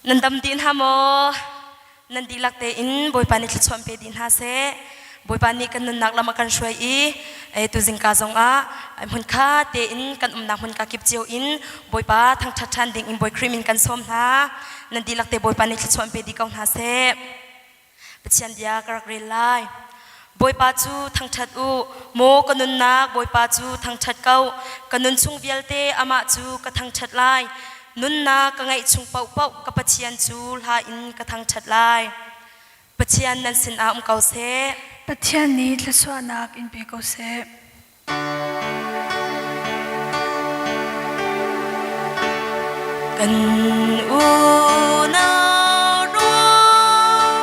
Nan dam dih hna maw? Nan dihlak tein Bawipa nih thluachuah pe dih hna seh. Bawipa nih kan nunnak lam a kan hruai i tuzingka zongah hmunkha tein kan umnak hmunka kip cio in Bawipa thangṭhat ṭhan ding in Bawi Khrih min kan sawm hna. Nan dihlak te Bawipa nih thluachuah pe dih ko hna seh. Pathian bia ka rak rel lai. Bawipa cu thangṭhat u, maw ka nunnak Bawipa cu thangṭhat ko. Ka nun chung vialte amah cu ka thangṭhat lai. Nunnak ka ngeih chung paohpaoh ka Pathian cu hla in ka thangṭhat lai. Pathian nan sinah um ko seh. Pathian nih thluachuahnak in pe ko seh. Kan unau rual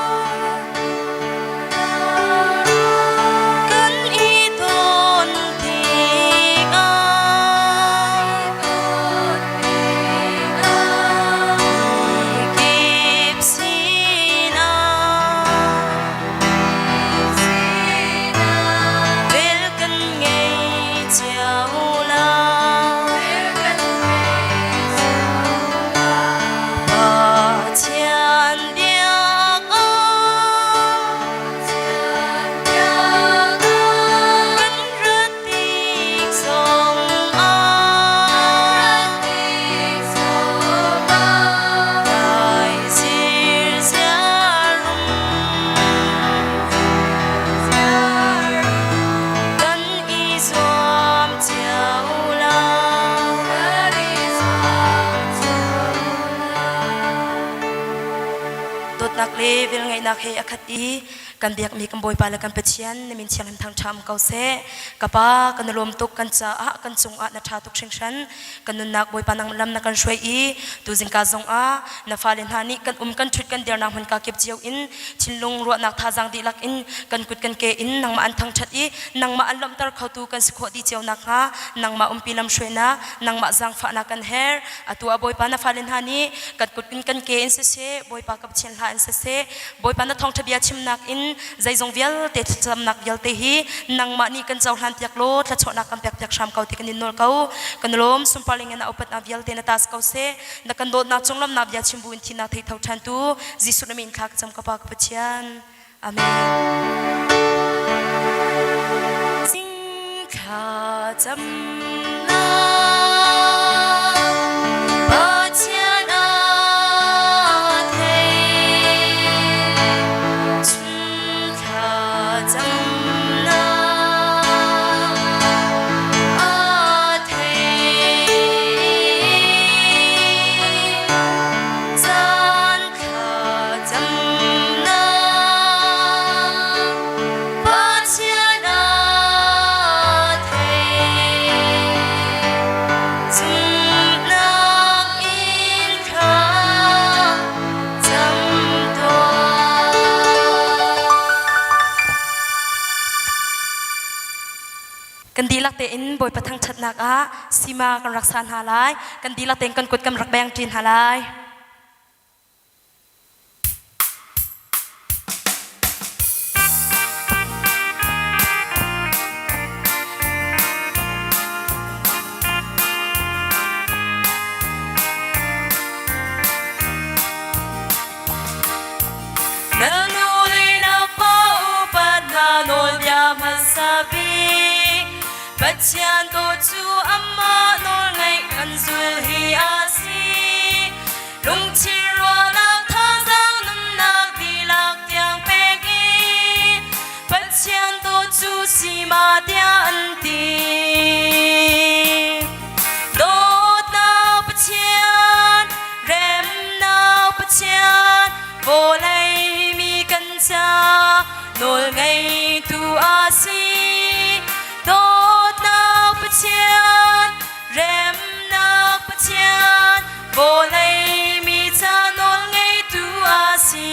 kan i ton tikah mikip sinah Vel kan ngei cio lai. Pathian biak ah kan rat tik zong ah dai zirziar Kan i zuam cio lai. Dawtnak le velngeihnak he a khat i kan biakmi kan Bawipa le kan Pathian na min thianghlim thangṭha um ko seh. Ka Pa, kan i lawm tuk kan caah kan cungah na ṭha tuk hringhran. Kan nunnak Bawipa nang lam na kan hruai i tuzingka zongah na fale hna nih kan um kan ṭhut kan dirnak hmunka kip cio in thinlung ruahnak thazaang dihlak in kan kut kan ke in nangmah an thangṭhat i nangmah an lawmhter khotu kan si khawh dih cio nakhnga nangmah umpi lamhruainak nangmah zaangfahnak kan herh. Atu ah Bawipa na fale hna nih kan kut in kan ke in siseh Bawipa ka Pathian hla in siseh Bawipa na thawngṭha bia chimnak in zeizong vialte thlacamnak vialte hi nangmah nih kan cohlan piak law thluachuahnak kan pek piak hram ko ti kan in nawl ko. Kan lawm sunparling in na upatnak vialte na tas ko seh. Na kan dawtnak cunglamnak bia chim bu in thihnak thei tho ṭhan tu Jesuh na min thla ka cam ka Pa ka Pathian. Amen. Sing thla cam Pathian a thei chun thla camnak a thei zan thla camnak Pathian a thei Zumhnak in thla cam tuah. Kan dihlak tein Bawipa thangṭhatnak ah sima kan rak sa hna lai. Kan dihlak tein kan kut kan rak beng ṭi hna lai. Na nu le na pa upat hna nawlbia hmasa bik Pathian dawt cu amah nawlngaih kan zul hi a si. Lungthin ruahnak thazaang nunnak dihlak tiang pek i Pathian dawt cu sima tiah an ti. Dawtnak Pathian, remnak Pathian, vawlei mi kan ca nawlngeitu a si. Dawtnak Pathian, remnak Pathian, Vawlei mi ca nawl ngeitu a si.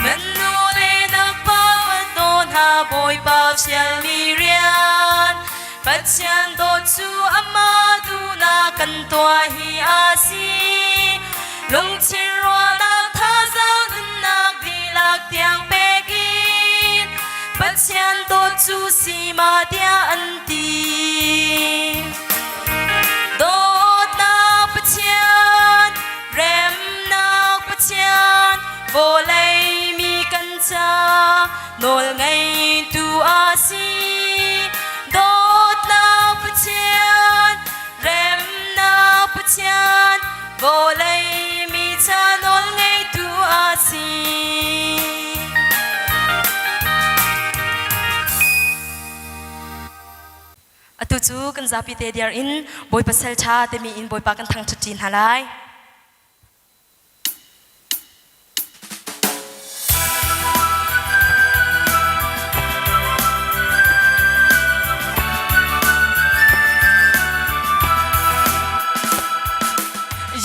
Nan nu le na pa va daw hna Bawipa fialmi rian Pathian dawt cu amah duhnak kan tuah hi a si. Lungthin ruahnak thazaang nunnak dihlak tiang pek in Pathian dawt cu sima tiah an ti. Vawlei mi kan ca nawl ngeitu a si. Dawtnak Pathian, remnak Pathian, vawlei mi ca nawl ngeitu a si. Atu cu kan zapi te diar in Bawipa sal ṭha timi in Bawipa kan thangṭhat ṭi hna lai.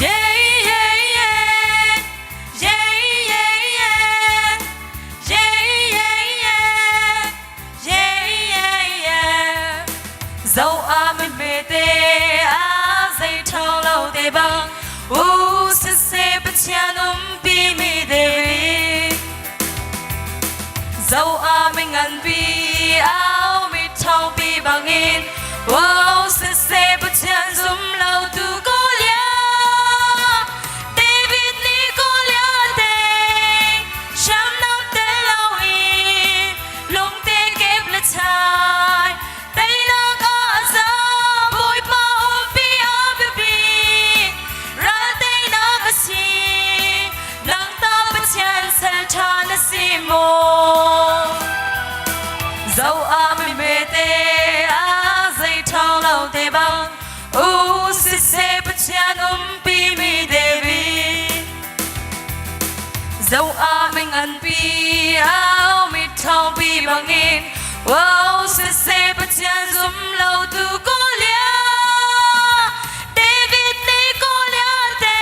Yeah, yeah, yeah. Yeah, yeah, yeah. Yeah, yeah, yeah. Yeah, yeah, yeah. Zo a mi te a zei ṭhawng lo te bang u siseh Pathian umpi mi David. Zo a mi ngan pi au mi ṭhawng pi bangin Wow siseh Pathian zum lo tu Goliath. David nih Goliath te hriamnam tel loin lungte kep le chai teinak ah za Bawipa umpi a biapi ral teinak a si nang ta Pathian sal ṭha na si maw zo a mi mete a zei ṭhawng lo te bang u siseh Pathian umpi mi David Zo a ming an pi au mi ṭhawng pi bangin Wow siseh Pathian zum lo tu Goliath David nih Goliath te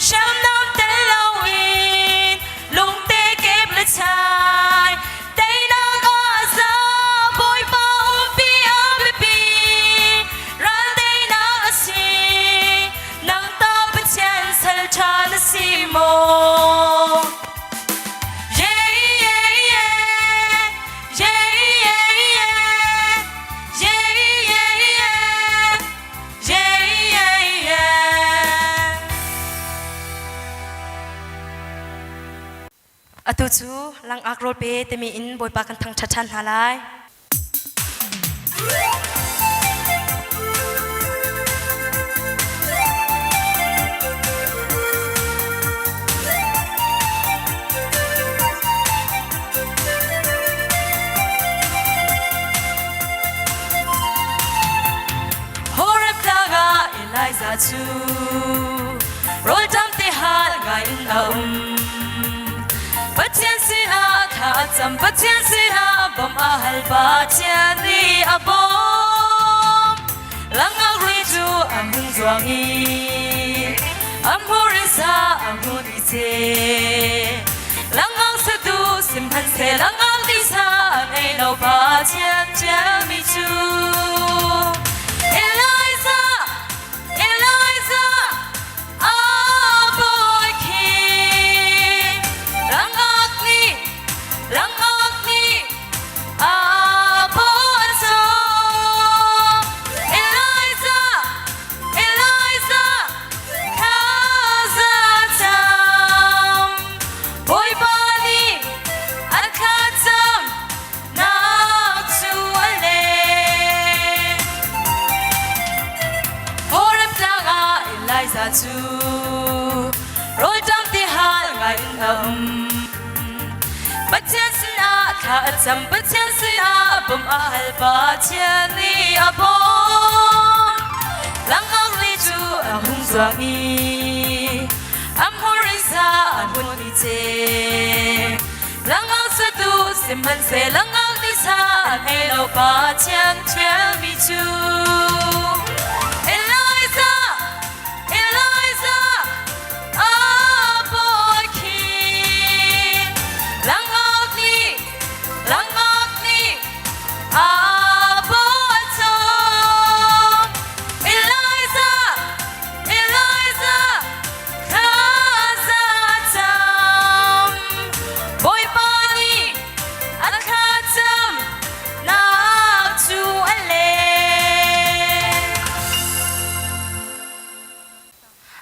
hriamnam tel loin lungte kep le chai teinak ah za Bawipa umpi a biapi ral teinak a si Nang ta Pathian sal ṭha na si maw? Yeah, yeah, yeah. Yeah, yeah, yeah. Yeah, yeah, yeah. Yeah, yeah, yeah. Atu cu langak rawl pe timi in Bawipa kan thangṭhat ṭhan hna lai. Horeb tlang ah Elijah cu rawlṭam ti hal ngai in a um. Pathian sinah thla a cam, Pathian sinah bawmh a hal, Pathian nih a bawm. Langak rui cu a hung zuang i a hmur in sa a hun i ce. Langak satu sihmanhseh langak tisa a ngei lo Pathian ṭialmi cu. Elijah, Elijah, a bawi khi langak nih, langak nih a paw an sawm. Elijah, Elijah, thlaza cam. Bawipa nih an thlacam nak cu a leh. Horeb tlang ah Elijah cu rawlṭam tihal ngai in a um. Pathian sinah thla a cam, Pathian sinah bawmh a hal, Pathian nih a bawm. Langak li cu a hung zuang i a hmur in sa a hun i ce. Langak satu sihmanhseh langak nih sa a ngei lo Pathian ṭhialmi cu. Elijah, Elijah, a bawi khi. Langak nih, langak nih a bawi cang. Elijah, Elijah, thlaza cam. Bawipa nih a thlacam nak cu a leh.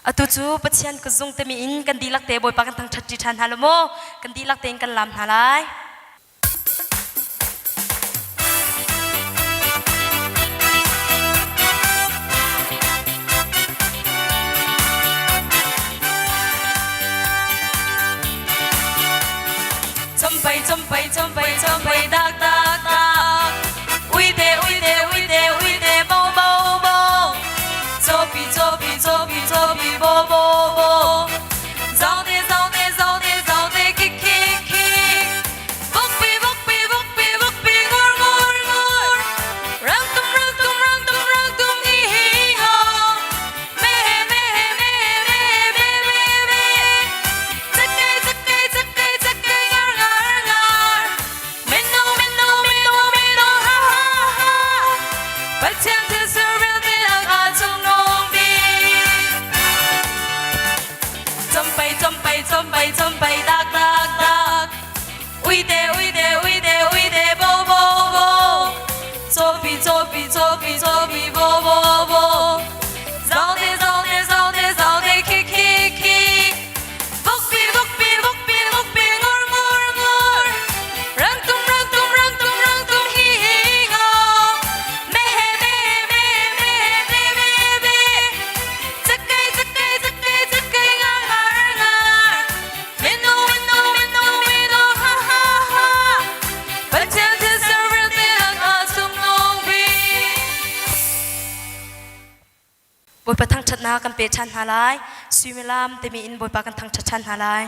Atu cu Pathian kutzung timi in kan dihlak te Bawipa kan thangṭhat ṭi ṭhan hna lo maw? Kan dihlak tein kan laam hna lai. Chompai chompai chompai chompai dak dak dak. Uite uite uite uite bo bo bo. Chopi chopi chopi chopi bo bo bo. Zaute zaute zaute zaute ki ki ki. Bukpi bukpi bukpi bukpi ngur ngur ngur. Rangtum rangtum rangtum rangtum hi hi ho. Me me me me me me me. Zakkai zakkai zakkai zakkai ngar ngar ngar. Mino mino mino mino ha ha ha. Pathian thil suril biak a chung nung bik. Chompai chompai chompai chompai dak dak dak. Uite uite uite uite bo bo bo. Chopi chopi chopi chopi bo bo bo. Zaute zaute zaute zaute ki ki ki. Bukpi bukpi bukpi bukpi ngur ngur ngur. Rangtum rangtum rangtum rangtum hi hi ngo. Me me me me me me me. Zakkai zakkai zakkai zakkai ngar ngar ngar. Mino mino mino mino ha ha ha. Pathian thil seril tiang a sung nung bik. Bawipa thangṭhatnak kan pe ṭhan hna lai. Suimilam timi in Bawipa kan thangṭhat ṭhan hna lai.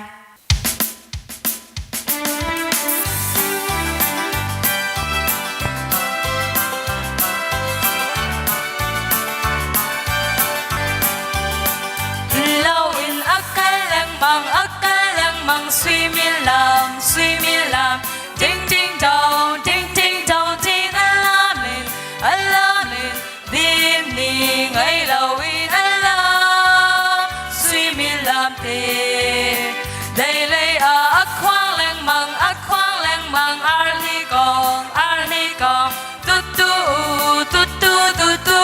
Lo in a kal lengmang, a kal lengmang suimilam, suimilam. Ding ding dong, ding ding dong, tin a lam in, a lam in. Din ni ngei lo in a lam, suimilam te. Dei lei ah a khuang lengmang, a khuang lengmang, arhli kong, arhli kong. Tu tu tu tu tu tu.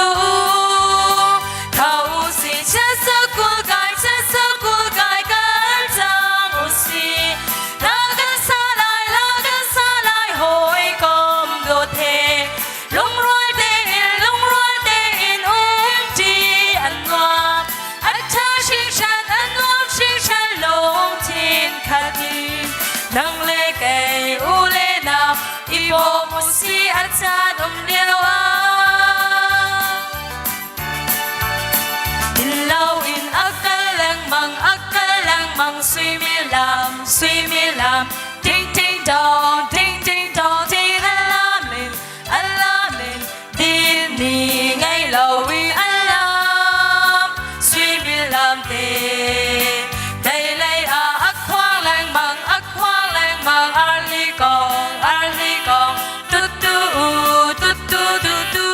Tho si cha sa kul kai, cha sa kul kai kan cang u si. La kan sa lai, la kan sa lai, hawikom dawt he. Lungrual tein, lungrual tein umṭi an nuam. A ṭha hringhran, a nuam hringhran lungthin khat in. Nang le kei u le nau i bawm u si a caan um lio ah. Inn in a kal lengmang, a kal lengmang suimilam, suimilam. Ding ding dong, ding ding dong, ding a lam in, a lam in, din ni ngei lo i a lam. Suimilam te, dei lei ah a khuang lengmang, a khuang lengmang, arli kong, arli kong, tu tu tu tu tu tu.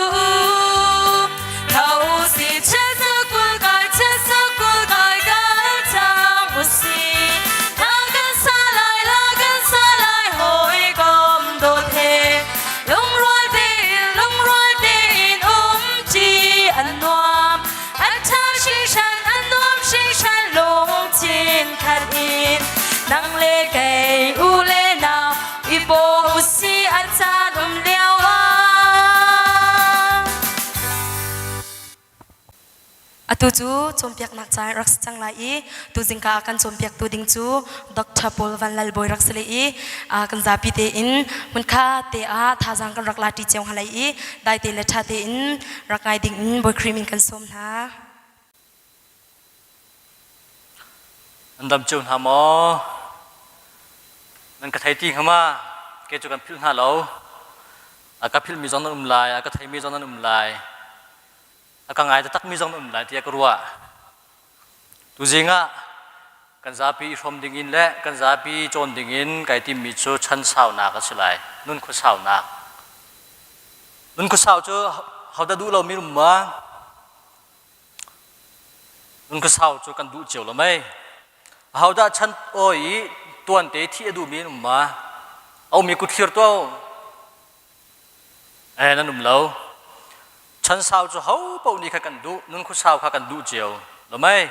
Tho si che sa kul kai, che sa kul kai kan cang u si. La kan sa lai, la kan sa lai, hawikom dawt he. Lungrual tein, lungrual tein um ṭi an nuam. An ṭha hringhran, an nuam hringhran, lungthin khat in. Nang le kei, u le nau, i bawm u si a caan um lio ah. Atu cu cawnpiaknak ca rak si cang lai i tuzingka ah kan cawnpiaktu ding cu Dr. Paul Van Lal Bawi rak si le i kan zapi tein hmunkha te ah thazaang kan rak la ṭi cio hnga lai i dai te le ṭha tein rak ngai ding in Bawi Khrih min kan sawm hna. An dam cio hna maw? Nan ka thei ti hnga ma? Kei cu kan philh hna lo. A ka philhmi zong nan um lai, a ka theimi zong nan um lai. A ka ngai taktakmi zong nan um lai tiah ka ruah. Tuzing ah kan zapi i hrawm ding in le kan zapi cawn ding in kai timmi cu chan saunak a si lai. Nun khua saunak. Nun khua sau cu hodah duh lomi um ma? Nun khua sau cu kan duh cio lo mei. Ahodah chan awi i tuante thih a duhmi an um ma? A ummi kut thlir tuah u. Eh, nan um lo. Chan sau cu ho paoh nih kha kan duh, nun khua sau kha kan duh cio. Lo mei?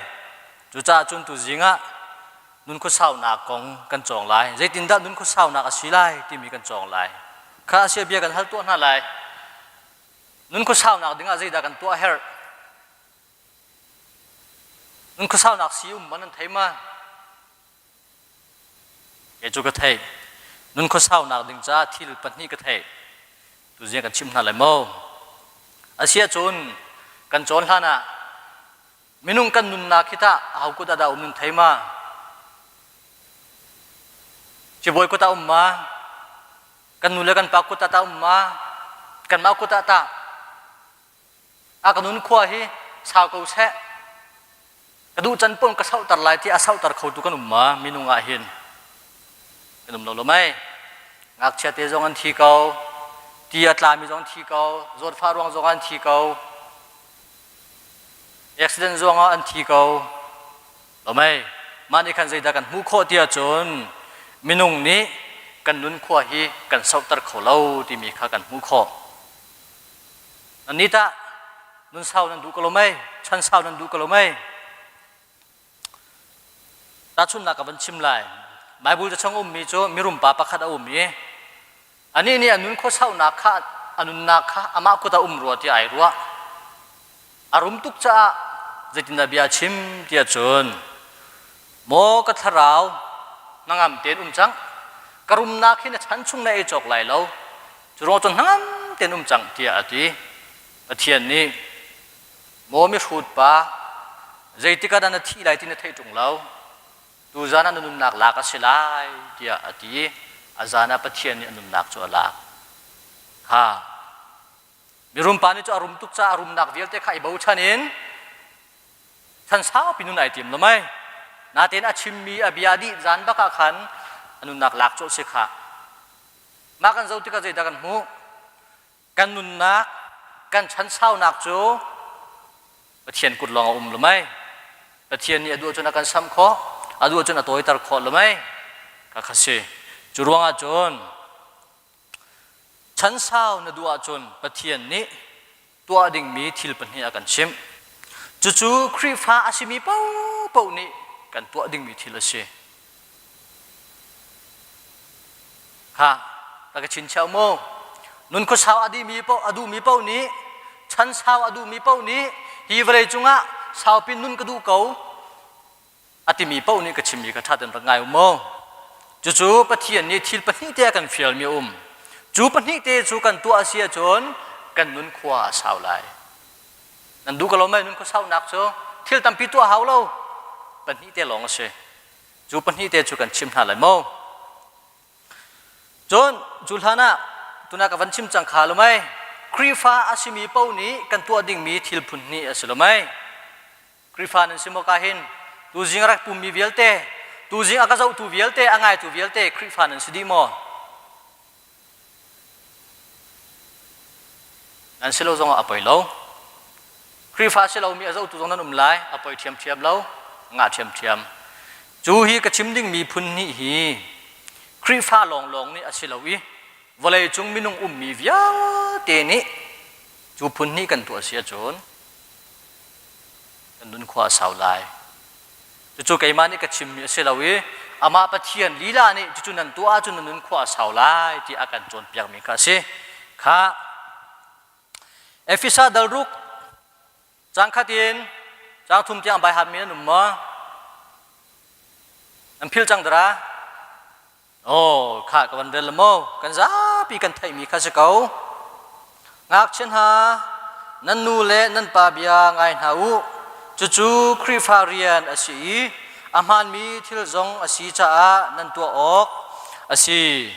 Cucaah cun tuzing ah nun khuasaunak kong kan cawng lai. Zeitindah nun khuasaunak a si lai timi kan cawng lai. Kha a sia bia kan hal tuah hna lai. Nun khuasaunak dingah zeidah kan tuah herh? Nun khuasaunak si um man nan thei ma? Kei cu ka theih. Nun khuasaunak ding caah thil pahnih ka theih. Tuzing kan chimh hna lai maw? Asiahcun kan cawn hlan ah minung kan nunnak hi tah aho kut ah dah um nan thei ma? Cibawi kut ah um ma? Kan nu le kan pa kut ah tah um ma? Kanmah kut ah tah? A ka nun khua hi sau ko seh. Ka duh can pon ka sauhter lai ti a sauhter khotu kan um ma minung ah hin kan um lo lo mei. Ngakchia te zong an thi ko. Ti a tlami zong thi ko. Zawtfah ruang zong an thi ko. Accident zong ah an thi ko. Lo mei. Mah nih khan zeidah kan hmuh khawh ti ahcun minung nih kan nun khua hi kan sauhter kho lo timi kha kan hmuh khawh. Nannih tah nun sau nan duh ko lo mei? Chan sau nan duh ko lo mei? Tahchunhnak ka van chim lai. Bible ca chung ummi cu mirum pa pakhat a um i anih nih a nun khuasaunak kha a nunnak kha amah kut ah um rua tiah ai ruah. A rum tuk caah zeitindah bia a chim tiah cun Maw ka thlarau hnangam tein um cang ka rumnak hi na chan chung na ei cawk lai lo cu ruang cun hnangam tein um cang tiah a ti Pathian nih maw mihrut pa zeitik ah dah na thih lai ti na theih ṭung lo tuzan ah na nunnak lak a si lai tiah a ti a zan ah Pathian nih a nunnak cu a lak kha mirum pa nih cu a rum tuk caah a rumnak vialte kha i bochan in chan saupi nun ai tim lo mei natein a chimmi a bia dih zan bak ah khan a nunnak lak cawh si kha mah kan zoh tikah zeidah kan hmuh kan nunnak kan chan saunak cu Pathian kut lawng a um lo mei Pathian nih a duh cun a kan samh khawh a duh cun a tawiter khawh lo mei ka kha si cu ruangah cun Chan sau na duh ahcun Pathian nih tuah dingmi thil pahnih a kan chimh. Cucu Khrihfa a simi paohpaoh nih kan tuah dingmi thil a si. Kha, ka ka chinchiah mu. Nun khuasau a dihmi paoh a duhmi paoh nih chan sau a duhmi paoh nih hi vawlei cungah saupi nun ka duh ko a timi paoh nih ka chimmi kha ṭha tein rak ngai u mu. Cucu Pathian nih thil pahnih te a kan fialmi a um. Cu pahnih te cu kan tuah a si ahcun kan nun khua a sau lai. Nan duh ko lo mei nun khua saunak cu thil tampi tuah hau lo. Pahnih te lawng a si. Cu pahnih te cu kan chim hna lai mu. Cun cu hlan ah tuna ka van chim cang kha lo mei. Khrihfa a simi paoh nih kan tuah dingmi thil phun hnih a si lo mei. Khrihfa nan si maw ka hin tuzing a rak pummi vialte tuzing a ka zohtu vialte a ngaitu vialte Khrihfa nan si dih maw? Nan si lo zongah a poi lo. Khrihfa si lomi a zohtu zong nan um lai a poi ṭhiamṭhiam lo ngah ṭhiamṭhiam. Cu hi ka chim dingmi phun hnih hi Khrihfa lawnglawng nih a si lo i vawleicung minung ummi vialte nih cu phun hnih kan tuah si ahcun kan nun khua a sau lai. Cucu keimah nih ka chimmi a si lo i amah Pathian lila nih cucu nan tuah ahcun nan nun khua a sau lai ti a kan cawnpiakmi kha a si. Kha Efesa dal ruk cang khat in cang thum tiang bai hatmi nan um maw? Nan phil cang dara? Oh, kha ka van rel maw? Kan zapi kan theihmi kha si ko. Ngakchia hna, nan nu le nan pa bia ngai hna u. Cucu Khrihfa rian a si i a hmaanmi thil zong a si caah nan tuah awk a si.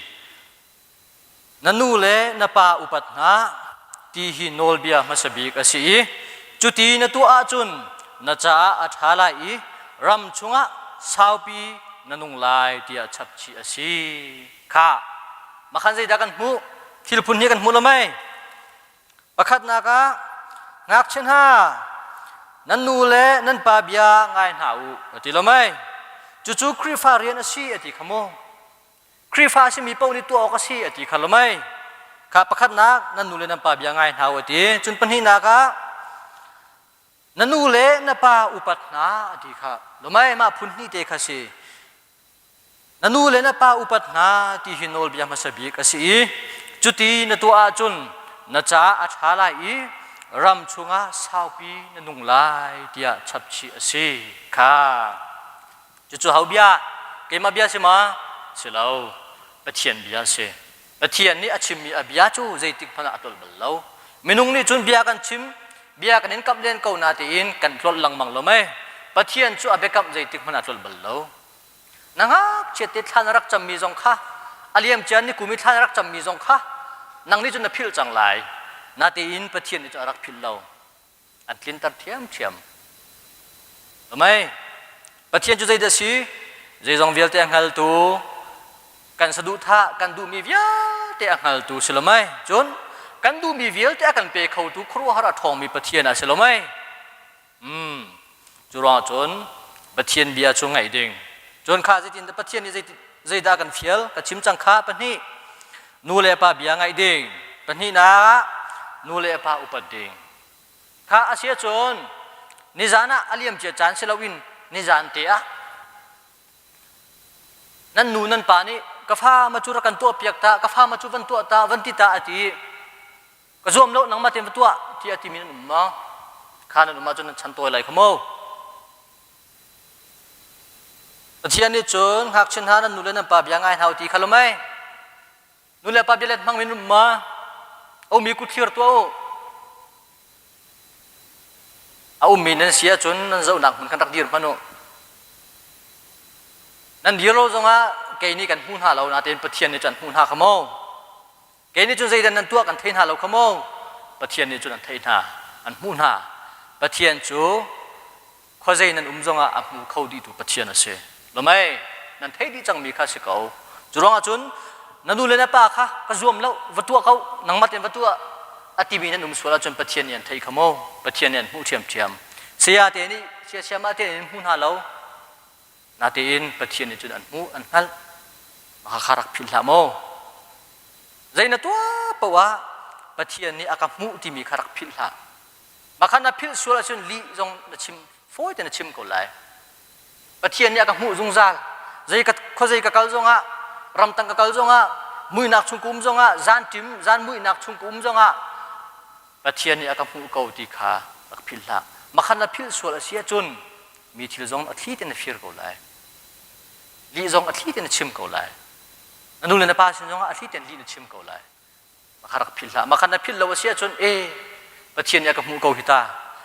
Na nu le na pa upat hna ti hi nawlbia hmasa bik a si i cuti na tuah ahcun na caah a ṭha lai i ram chungah saupi na nung lai tiah chapchih a si. Kha makhan zeidah kan hmuh? Thil phun hi kan hmu lo mei? Pakhatnak ah ngakchia hna nan nu le nan pa bia ngai hna u a ti lo mei? Cucu Khrihfa rian a si a ti kha mu. Khrihfa a simi paoh nih tuah awk a si a ti kha lo mei. Kha pakhatnak nan nu le nan pa bia ngai hna u a ti. Cun pahnihnak ah. Na nu le na pa upat hna a ti kha. Lomai mah phun hnih te kha si. Na nu le na pa upat hna ti hi nawlbia hmasa bik a si i cuti na tuah ahcun na caah a ṭha lai i ram chungah saupi na nung lai tiah chapchih a si kha. Cucu ho bia? Keimah bia si ma? Si lo. Pathian bia a si. Pathian nih a chimmi a bia cu zeitik hmanh ah a tlolh bal lo. Minung nih cun bia kan chim, bia kan in kamh len ko na tiin kan tlolh lengmang lo mei. Pathian cu a biakamh zeitik hmanh ah a tlolh bal lo. Na ngakchiat te thla na rak cammi zong kha a liam cia ni kum i thla na rak cammi zong kha nang nih cun na philh cang lai. Natein Pathian nih cun a rak philh lo. An tlinter ṭhiamṭhiam. Mei Pathian cu zeidah si? Zeizong vialte a hngaltu, kan saduhthah, kan duhmi vialte a hngaltu si lo mei? Cun kan duhmi vialte a kan pe khotu khuaruahhar a ṭhawngmi Pathian a si lo mei? Hmm. Cu ruangah cun Pathian bia cu ngaih ding. Cun kha zeitin Pathian nih zeidah kan fial? Ka chim cang kha pahnih. Nu le pa bia ngaih ding. Pahnihnak nu le pa upat ding. Kha a si ahcun nizan ah a liamcia caan si loin nizan te ah nan nu nan pa nih ka fa ma cu rak kan tuah piak ta ka fa ma cu van tuah ta van ti ta a ti ka zuam lo nangmah tein va tuah ti a timi nan um maw kha nan um ahcun nan chan tawi lai kha mu Pathian nih cun ngakchia hna nan nu le nan pa bia ngai hna u ti kha lo mei Nu le pa bialet hmang min um ma? Omi kut thlir tuah u. A ummi nan si ahcun nan zohnak hmun khan rak dir hmanh u. Nan dir lo zongah kei nih kan hmu hna lo natein Pathian nih cun an hmuh hna kha maw? Kei nih cun zeidah nan tuah kan thei hna lo kha maw? Pathian nih cun an theih hna, an hmuh hna. Pathian cu khuazei nan um zongah a hmu kho dihtu Pathian a si. Lomei, nan theih dih cangmi kha si ko. Cu ruangah cun na nu le na pa kha ka zuam lo, va tuah ko, nangmah tein va tuah a timi nan um sual ahcun Pathian nih an theih kha maw? Pathian nih an hmuh ṭhiamṭhiam. Saya te nih siasiamah te in hmu hna lo. Natein Pathian nih cun an hmuh, an hngalh. Mah kha rak philh hlah maw? Zei na tuah paoh ah Pathian nih a ka hmuh timi kha rak philh hlah. Mah kha na philh sual ahcun lih zong na chim fawi te na chim ko lai. Pathian nih a ka hmuh zungzal. Zei ka khuazei ka kal zongah, ramtang ka kal zongah, muihnak chung ka um zongah, zan ṭim, zan muihnak chung ka um zongah Pathian nih a ka hmuh ko ti kha rak philh hlah. Mah kha na philh sual a si ahcun mi thil zong a thli tein na fir ko lai. Lih zong a thli tein na chim ko lai. Na nu le na pa sin zongah a thli tein lih na chim ko lai. Mah rak philh hlah. Mah kha na philh lo a si ahcun e Pathian nih a ka hmuh ko hi ta,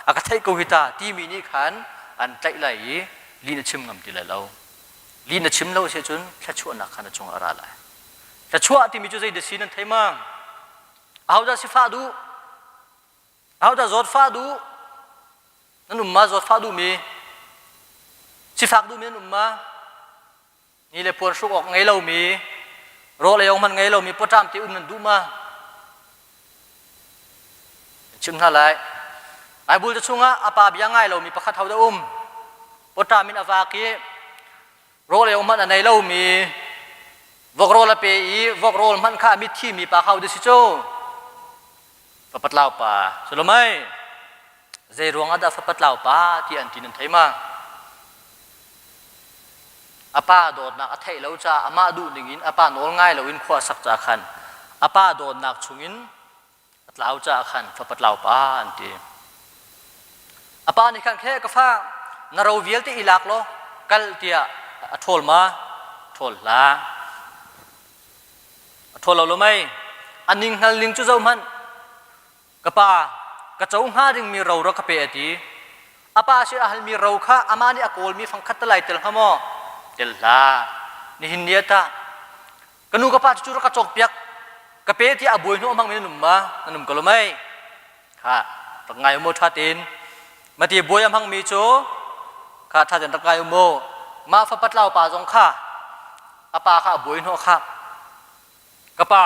a ka theih ko hi ta timi nih khan an tlaih lai i lih na chim ngam ti lai lo. Lih na chim lo a si ahcun thluachuahnak kha na cungah a ra lai. Thluachuah timi cu zeidah si nan thei ma? Ahodah sifah duh? Ahodah zawtfah duh? Nan um ma zawtfah duhmi? Sifak duhmi nan um ma? Ni le puan hruk awk ngei lomi, rawl ei awk hmanh ngei lomi pawṭam te um nan duh ma? Chim hna lai. Bible ca chungah a pa bia ngai lomi pakhat ho dah um? Pawṭam in a vak i rawl ei awk hmanh a nei lomi, vok rawl a pe i vok rawl hmanh kha a mitthi mi pa kha ho dah si cu? Fapatlau pa. Solomai, zei ruangah dah fapatlau pa ti an ti nan thei ma? A pa dawtnak a theih lo caah amah duh ningin a pa nawl ngai loin khua a sak caah khan a pa dawtnak chungin a tlau caah khan fapa tlau pa an ti. A pa nih khan khe ka fa na ro vialte i lak law kal tiah a ṭhawl ma? Ṭhawl hlah. A ṭhawl lo lo mei. A ning hngal ning cu zohhmanh. Ka pa, ka co hnga dingmi ro rak ka pe a ti. A pa sin a halmi ro kha amah nih a kawlmi fangkhat talai tel hnga maw? Tel hlah. Nihin ni ah tah ka nu ka pa cu rak ka cawkpiak ka pe tiah a buai hnawh hmangmi nan um ma? Nan um ko lo mei? Kha rak ngai u mu ṭha tein. Mati buai a hmangmi cu kha ṭha tein rak ngai u mu. Mah fapa tlau pa zong kha a pa kha a buai hnawh kha. Ka pa,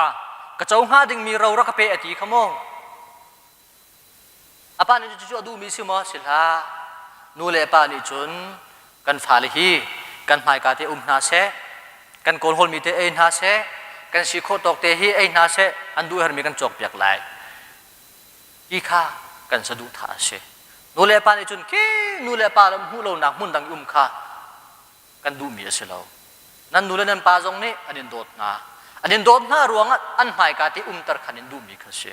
ka co hnga dingmi ro rak ka pe a ti kha mu. A pa nih cucu a duhmi si maw? Si hlah. Nu le pa nih cun kan fale hi kan hmaika te um hna seh, kan kawlhawlmi te ei hna seh, kan si khawh tawk te hi ei hna seh, an duh hermi kan cawkpiak lai. Ti kha kan saduhthah a si. Nu le pa nih cun khi nu le pa ram hmuh lonak hmun dang i um kha kan duhmi a si lo. Nan nu le nan pa zong nih an in dawt hna. An in dawt hna ruangah an hmaika te umter khan in duhmi kha si.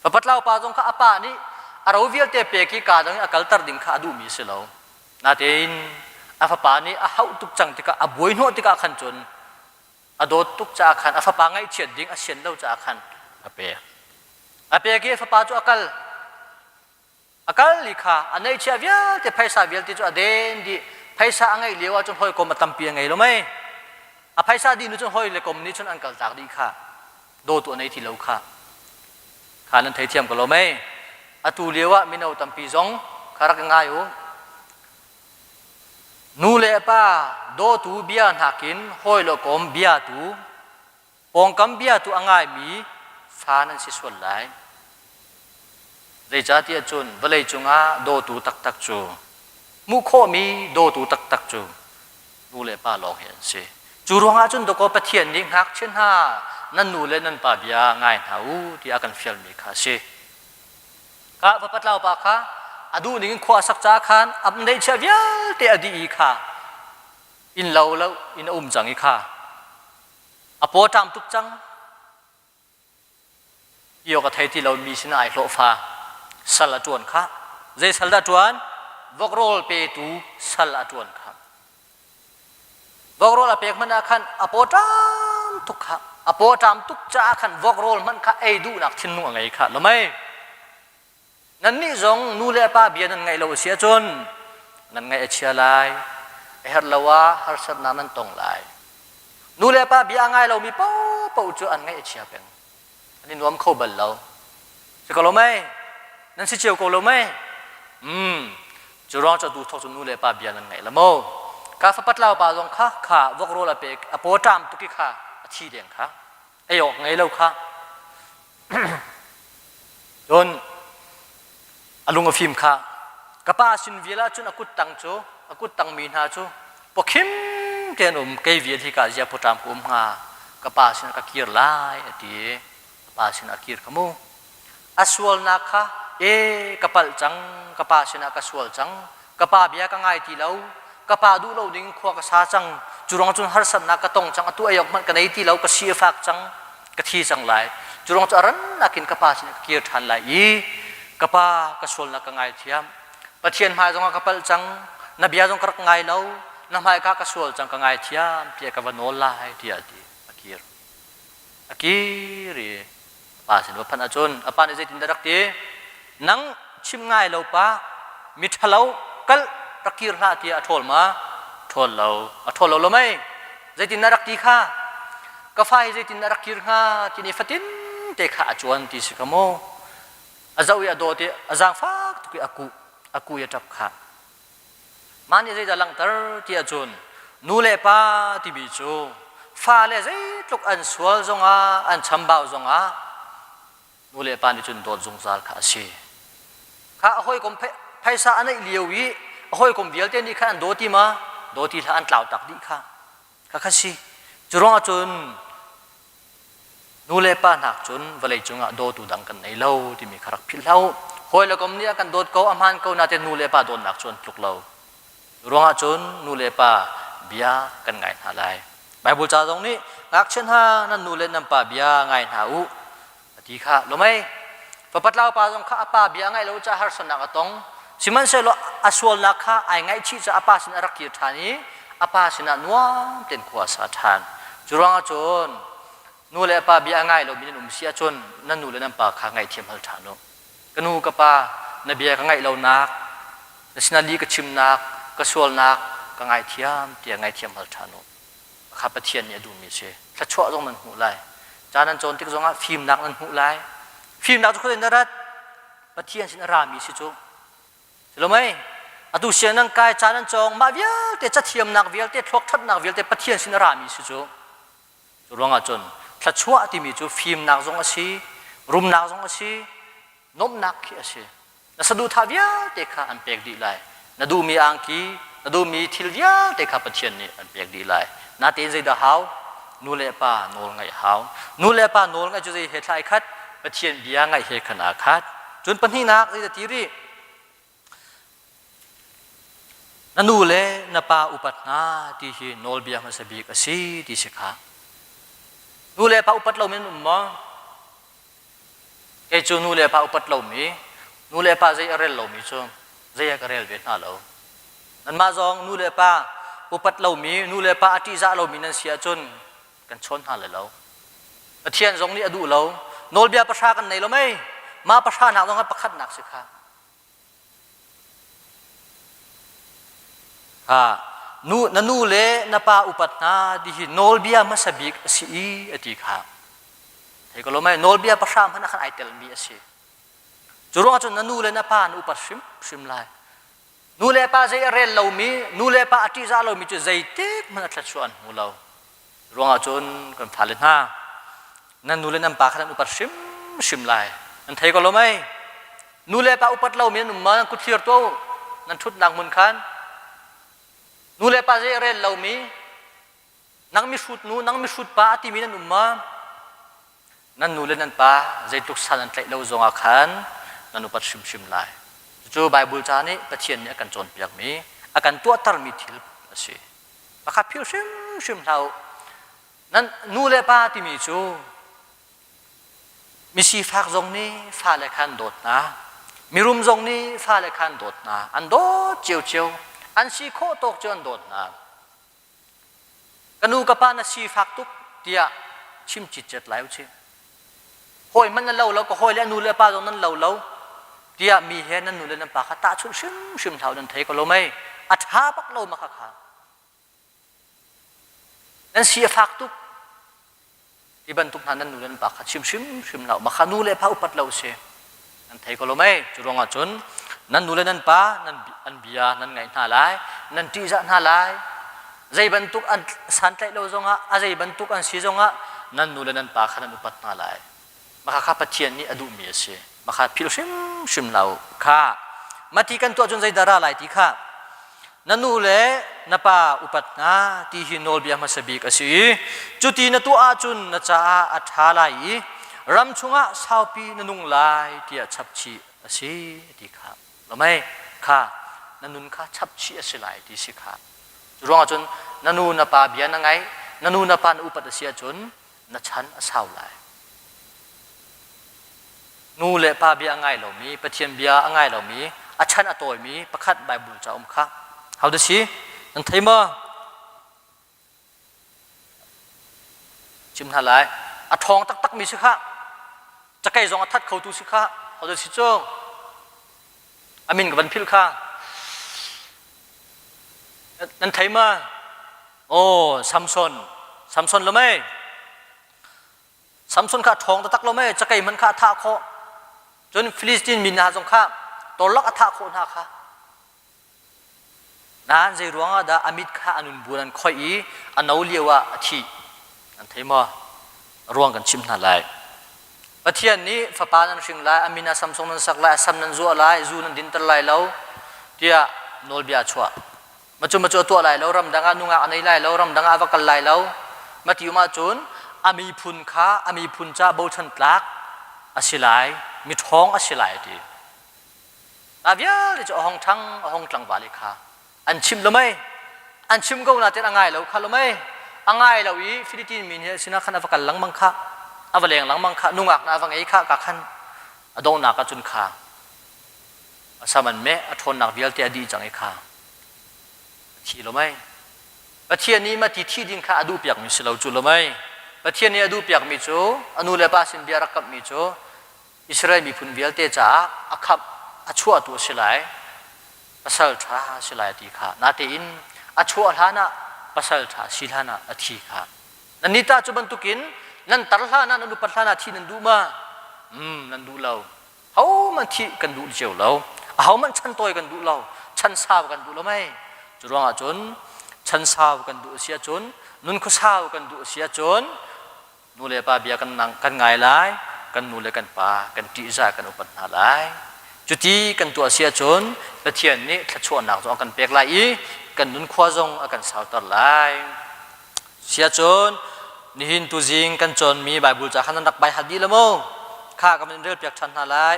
Fapatlau pa zong kha a pa nih a ro vialte pek i kaa dang i a kalter ding kha a duhmi a si lo. Natein a fapa nih a hauh tuk cang tikah a buai hnawh tikah khan cun a dawt tuk caah khan a fapa ngaihchiat ding a sian lo caah khan a pek. A pek i a fapa cu a kal. A kal i kha a neihchiah vialte phaisa vialte cu a den dih. Phaisa a ngeih lio ahcun hawikom a tampi a ngei lo mei. A phaisa dih nu cun hawi le kom nih cun an kaltak dih kha. Dawtu a nei ti lo kha. Kha nan theithiam ko lo mei. Atu lio ah mino tampi zong kha rak i ngai u. Nu le pa dawtu bia nakin hawi le kom bia tu pawngkam bia tu a ngaimi fa nan si sual lai. Zeicahtiah cun vawlei cungah dawtu taktak cu hmuh khawhmi dawtu taktak cu nu le pa lawng hi an si. Cu ruangah cun dawkaw Pathian nih ngakchia hna nan nu le nan pa bia ngai hna u tiah a kan fialmi kha a si. Kha va patlau pa kha a duh ning in khua a sak caah khan a neihchiah vialte a dih i kha inn lo lo in a um cang i kha a paw ṭam tuk cang. Ti awk a thei ti lomi sinah ai hlawhfa. Sal a ṭuan kha. Zei sal dah ṭuan? Vok rawl petu sal a ṭuan kha. Vok rawl a pek hmanh ah khan a paw ṭam tuk kha. A paw ṭam tuk caah khan vok rawl hmanh kha ei duhnak thinlung a ngei kha. Lo mei? Nannih zong nu le pa bia nan ngaih lo a si ahcun nan ngaih a chia lai. A herh lo ah harsatnak nan tong lai. Nu le pa bia a ngai lomi paohpaoh cu an ngaih a chia peng. An i nuam kho bal lo. Si ko lo mei? Nan si cio ko lo mei? Hmm. Cu ruang cu tu thawk cu nu le pa bia nan ngaih la maw? Ka fapat lau pa zong kha kha vok rawl a pek a paw ṭam tuk i kha a thi deng kha. Ei awk ngei lo kha. Cun a lung a fim kha ka pa sin vial ah cun a kut tang cu a kut tang mi hna cu pawkhim te an um kei vial hi ka zia pawṭam ka um hnga ka pa sin ka kir lai a ti ka pa sin a kir kha mu a sualnak kha e ka palh cang ka pa sinah ka sual cang ka pa bia ka ngai ti lo ka pa duh lo ding khua ka sa cang cu ruang cun harsatnak ka tong cang atu ei awk hmanh ka nei ti lo ka si a fak cang ka thi cang lai cu ruang cu a rannak in ka pa sin ka kir ṭhan lai i ka pa ka sualnak ka ngaithiam Pathian hmai zongah ka palh cang na bia zong ka rak ngai lo na hmai ka ka sual cang ka ngaithiam tiah ka va nawl lai tiah a ti a kir a kir i pa sin va phanh ahcun a pa nih zeitindah rak ti nang chim ngai lo pa mi ṭhalo kal rak kir hlah tiah a ṭhawl ma ṭhawl lo a ṭhawl lo lo mei zeitindah rak ti kha ka fa hi zeitindah rak kir hnga ti ni fatin te kha a cuan ti si ka mu a zoh i a dawt i a zaangfak tuk i a kuh a ku i a ṭap kha Mah nih zeidah langhter ti ahcun nu le pa timi cu fale zeitluk an sual zongah an chambau zongah nu le pa nih cun dawt zungzal kha a si. Kha a hawikom phaisa a neih lio i a hawikom vialte nih khan an daw ti ma? Daw ti hlah an tlau tak dih kha. Kha kha si. Cu ruangah cun Nu le pa hnak cun vawlei cungah dawtu dang kan nei lo timi kha rak philh hlah u. Hawi le kom nih a kan dawt ko, a hmaan ko nain nu le pa dawtnak cu an tluk lo. Ruangah cun nu le pa bia kan ngai hna lai. Bible ca zong nih ngakchia hna nan nu le nan pa bia ngai hna u a ti kha lomei. Fapatlau pa zong kha a pa bia ngaih lo caah harsatnak a tong. Sihmanhsehlaw a sualnak kha ai ngaihchih caah a pa sin a rak kir ṭhan i a pa sinah nuam tein khua a sa ṭhan. Cu ruangah cun nu le pa bia a ngai lomi nan um si ahcun nan nu le nan pa kha ngaihthiam hal ṭhan u. Ka nu ka pa na bia ka ngaih lonak, na sinah lih ka chimnak, ka sualnak ka ngaithiam tiah ngaihthiam hal ṭhan u. Kha Pathian nih a duhmi a si. Thluachuah zong nan hmuh lai. Ca nan cawn tik zongah fimnak nan hmuh lai. Fimnak cu khuazei na rat? Pathian sin a rami si cu. Si lo mei? Atu siang nan kai ca nan cawng mah vialte cathiamnak vialte thluak ṭhatnak vialte Pathian sin a rami si cu. Cu ruangah cun thluachuah timi cu fimnak zong a si, rumnak zong a si, nuamhnak khi a si. Na saduhthah vialte kha an pek dih lai. Na duhmi angki, na duhmi thil vialte kha Pathian nih an pek dih lai. Natein zeidah hau? Nu le pa nawl ngaih hau. Nu le pa nawl ngaih cu zei he thlai khat? Pathian bia ngaih he khan aa khat. Cun pahnihnak zeidah ti rih? Na nu le na pa upat hna ti hi nawlbia hmasa bik a si ti si kha. Nu le pa upat lomi nan um maw? Kei cu nu le pa upat lomi, nu le pa zei a rel lomi cu zei ah ka rel ve hna lo. Nanmah zong nu le pa upat lomi, nu le pa a ṭihzah lomi nan si ahcun kan chawn hna lai lo. Pathian zong nih a duh lo. Nawlbia pahra kan nei lo mei? Mah pahra nak zong ah pakhatnak si kha. Ha, nu, na nu le na pa upat hna ti hi nawlbia hmasa bik a si i a ti kha. Thei ko lo mei? Nawlbia pahra hmanh ah khan ai telmi a si. Cu ruangah cun na nu le na pa na upat hrimhrim lai. Nu le pa zei a rel lomi, nu le pa a ṭihzah lomi cu zeitik hmanh a thluachuah an hmu lo. Ruangah cun kan fale hna, nan nu le nan pa kha nan upat hrimhrim lai. Nan thei ko lo mei? Nu le pa upat lomi nan um ma nan kut thlir tuah u. Nan ṭhutnak hmun khan. Nu le pa zei a rel lomi, nang mihrut nu, nang mihrut pa a timi nan um ma? Nan nu le nan pa zeitluk san an tlaih lo zongah khan nan upat hrimhrim lai. Cucu Baibal ca nih Pathian nih a kan cawnpiakmi, a kan tuahtermi thil a si. Pakhat philh hrimhrim hlah u. Nan nu le pa timi cu misifak zong nih fale kha an dawt hna. Mirum zong nih fale kha an dawt hna. An dawt ciocio. An si khawh tawk cu an dawt hna. Ka nu ka pa na sifak tuk tiah chim citcet lai usih. Hawi hmanh nan lo lo, ka hawi le a nu le a pa zong nan lo lo tiah mi he nan nu le nan pa kha tahchunh hrimhrim hlah u nan thei ko lo mei. A ṭha bak lo ma kha kha. Nan si a fak tuk Hi bantuk hna nan nu le nan pa kha chim hrimhrim hlah u. Mah kha nu le pa upat lo a si. Nan thei ko lo mei? Cu ruangah cun nan nu le nan pa nan an bia nan ngaih hna lai, nan ṭihzah hna lai. Zei bantuk an santlaih lo zongah, a zei bantuk an si zongah nan nu le nan pa kha nan upat hna lai. Mah kha Pathian nih a duhmi a si. Mah kha philh hrimhrim hlah u. Kha mati kan tuah cun zeidah ra lai ti kha na nu le na pa upat hna ti hi nawlbia hmasa bik a si i cuti na tuah ahcun na caah a ṭha lai i ram chungah saupi na nung lai tiah chapchih a si ti kha lomei kha na nun kha chapchih a si lai ti si kha cu ruangah cun na nu na pa bia na ngaih na nu na pa na upat a si ahcun na chan a sau lai. Nu le pa bia a ngai lomi, Pathian bia a ngai lomi, a chan a tawimi pakhat Bible ca um kha. How does he? Nan thei maw? Chim hna lai. A ṭhawng taktakmi si kha. Cakei zong a that khotu si kha. How does he cu? A min ka van philh kha. Nan thei ma? Oh, Samson. Samson lo mei. Samson kha ṭhawng taktak lo mei. Cakei hmanh kha a thah khawh. Cun Philistine mi hna zong kha torlak a thah khawh hna kha. Nain zei ruangah dah a mit kha a nun buan an khoih i a no lio ah a thih. Nan thei maw? Ruang kan chim hna lai. Pathian nih fapa nan hring lai, a min ah Samsung nan sak lai, a sam nan zuah lai, zu nan dinter lai lo, tiah nawlbia a chuah. Macu macu a tuah lai lo, ramdang ah nungak a nei lai lo, ramdang ah a va kal lai lo. Mati um ahcun a miphun kha a miphun ca bochan tlak a si lai, miṭhawng a si lai a ti. Mah vialte cu a hong ṭhang, a hong tlangval i kha an chimh lo mei an chim ko nain a ngai lo kha lo mei a ngai lo i Philippine mi nih sinah khan a va kal lengmang kha a va leng lengmang kha nungak na a va ngei kha ka khan a donghnak ah cun kha a sam an meh a ṭhawnnak vialte a dih cang i kha a thi lo mei Pathian nih mati thi ding kha a duh piakmi si lo cu lo mei Pathian nih a duh piakmi cu a nu le pa sin bia rak kamhmi cu Israel miphun vialte caah a khamh a chuahtu a si lai pasal ṭha a si lai ti kha natein a chuah hlan ah pasal ṭha si hlan ah a thi kha nan ni ta cu bantukin nan tar hlan ah nan upat hlan ah thi nan duh ma mm nan duh lo hohmanh thih kan duh cio lo ahohmanh chan tawi kan duh lo chan sau kan duh lo mei cu ruangah cun chan sau kan duh a si ahcun nun khuasau kan duh a si ahcun Nu le pa bia kan, kan ngai lai, kan nu le kan pa kan ṭihzah kan upat hna lai. Cuti kan tuah si ahcun Pathian nih thluachuahnak zong a kan pek lai i kan nunkhua zong a kan sauter lai. Siahcun nihin tuzing kan cawnmi Baibal ca kha nan rak bai hat dih lo maw? Kha ka van rel piak ṭhan hna lai.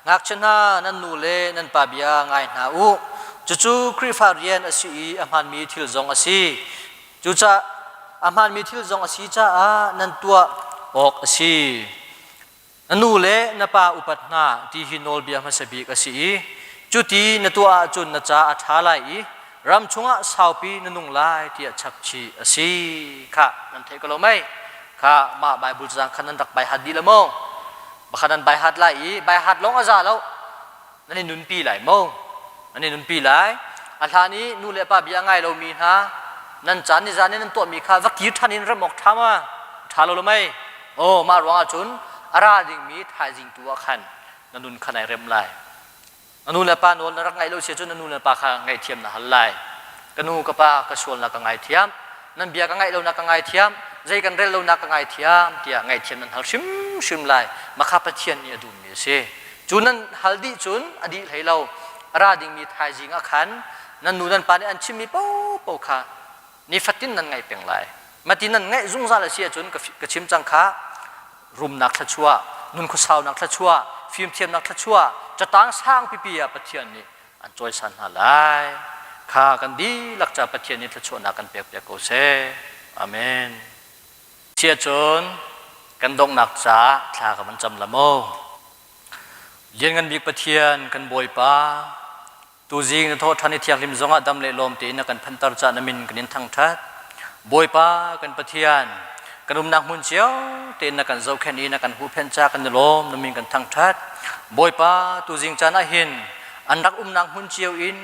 Ngakchia hna nan nu le nan pa bia ngai hna u. Cucu Khrihfa rian a si i a hmaanmi thil zong a si. Cucaah a hmaanmi thil zong a si caah nan tuah awk a si. Na nu le na pa upat hna ti hi nawlbia hmasa bik a si i cuti na tuah ahcun na ca a ṭha lai i ram chungah saupi na nung lai tiah chapchih a si. Khah nan theih ko lo mei? Kha mah Bible caang khan nan rak baihat dih le maw? Bakhat nan baihat lai i baihat lawng a za lo. Nan i nunpi lai maw? Nan i nunpi lai. A hlan i nu le pa bia ngai lomi hna nan caan ni zan i nan tuahmi kha va kir ṭhan in rem awk ṭha ma? Ṭha lo lo mei? Aw mah ruangah cun a ra dingmi thaizing tu ah khan na nun kha nai rem lai. Na nu le pa nawl na rak ngaih lo si ahcun na nu le pa kha ngaihthiam na hal lai. Ka nu ka pa ka sualnak ka ngaithiam. Nan bia ka ngaih lonak ka ngaithiam. Zei kan rel lonak ka ngaithiam tiah ngaihthiam nan hal hrimhrim lai. Makha Pathian nih a duhmi a si. Cu nan hal dih cun a dih hlei lo. A ra dingmi thaizing ah khan nan nu nan pa nih an chimmi paohpaoh kha nifatin nan ngaih peng lai. Mati nan ngaih zungzal a si ahcun ka chim cang kha rumnak thluachuah, nun khuasaunak thluachuah, fimthiamnak thluachuah, catang sang pipi ah Pathian nih an cawisan hna lai. Kha kan dihlak ca Pathian nih thluachuahnak kan pek piak ko seh. Amen. Sia cun kan donghnak caah thla ka van cam la maw? Lianngan bik Pathian kan Bawipa, Tuzing na thawhṭhan i thianghlim zongah dam le lawm tein na kan phanter caah na min kan in thangṭhat. Bawipa kan Pathian, kan umnak hmun cio tein na kan zohkhenh i na kan huhphenh caah kan i lawm, na min kan thangṭhat. Bawipa, tuzing caan ah hin an rak umnak hmun cio in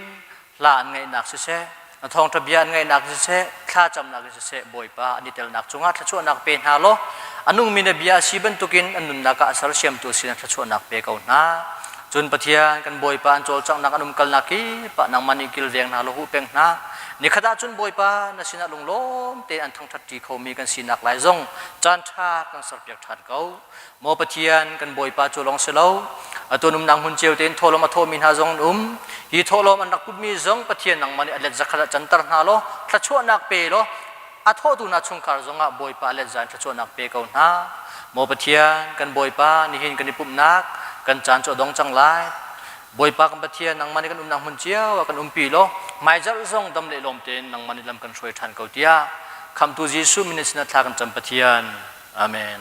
hla an ngaihnak siseh, na thawngṭha bia an ngaihnak siseh, thlacamnak in siseh, Bawipa an i telnak cungah thluachuahnak pe hna law, a nungmi na bia a si bantukin an nunnak ah a sersiamtu sin thluachuahnak pe ko hna. Cun Pathian kan Bawipa an cawlcanghnak an umkalnak kip ah nangmah nih kilveng hna law huh peng hna. Nikhat ah cun Bawipa na sinah lunglawm tein an thangṭhat ṭi khomi kan sinak lai zong caan ṭha kan serpiak ṭhan ko. Maw Pathian kan Bawipa cu lawng si lo, atu umnak hmun cio tein thawhlawm a thawhmi hna zong an um. Hi thawhlawm an rak putmi zong Pathian nangmah nih a let zakhat ah canter hna law thluachuahnak pe law a thawhtu hna chungkhar zongah Bawipa let za in thluachuahnak pe ko hna. Maw Pathian kan Bawipa nihin kan i pumhnak kan caan cu a dong cang lai. Bawipa kan Pathian nangmah nih kan umnak hmun cio ah kan umpi law hmaizarh zong dam le lawm tein nangmah nih lam kan hruai ṭhan ko tiah Khamhtu Jesuh min in sinah thla kan cam Pathian. Amen.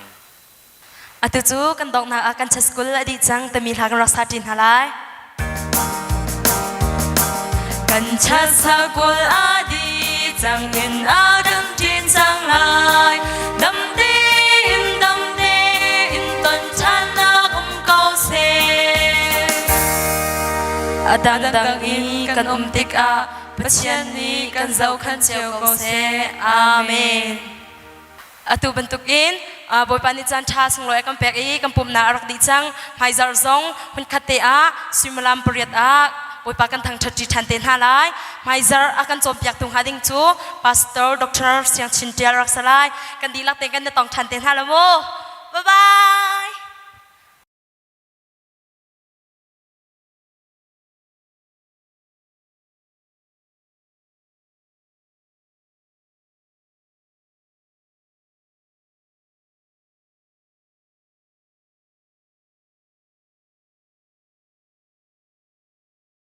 Atu cu kan donghnak ah kan school a dih cang timi hla kan rak sa ṭi hna lai. Kan school a dih cang in a kan ṭin cang lai. Dam tein dam tein ton ṭhannak um ko seh. A dangdang in kan um tikah Pathian nih kan zohkhan cio ko seh. Amen. Atu bantukin Bawipa nih caan ṭha sunglawi a kan pek i kan pumhnak a rak dih cang. Hmaizarh zong hmunkhat te ah suimilam pariat ah Bawipa kan thangṭhat ṭi ṭhan te hna lai. Hmaizarh a kan cawnpiaktu hnga ding cu Pastor Dr. Siang Chin Ṭial rak si lai. Kan dihlak tein kan i tong ṭhan te hna la mu. Bye bye.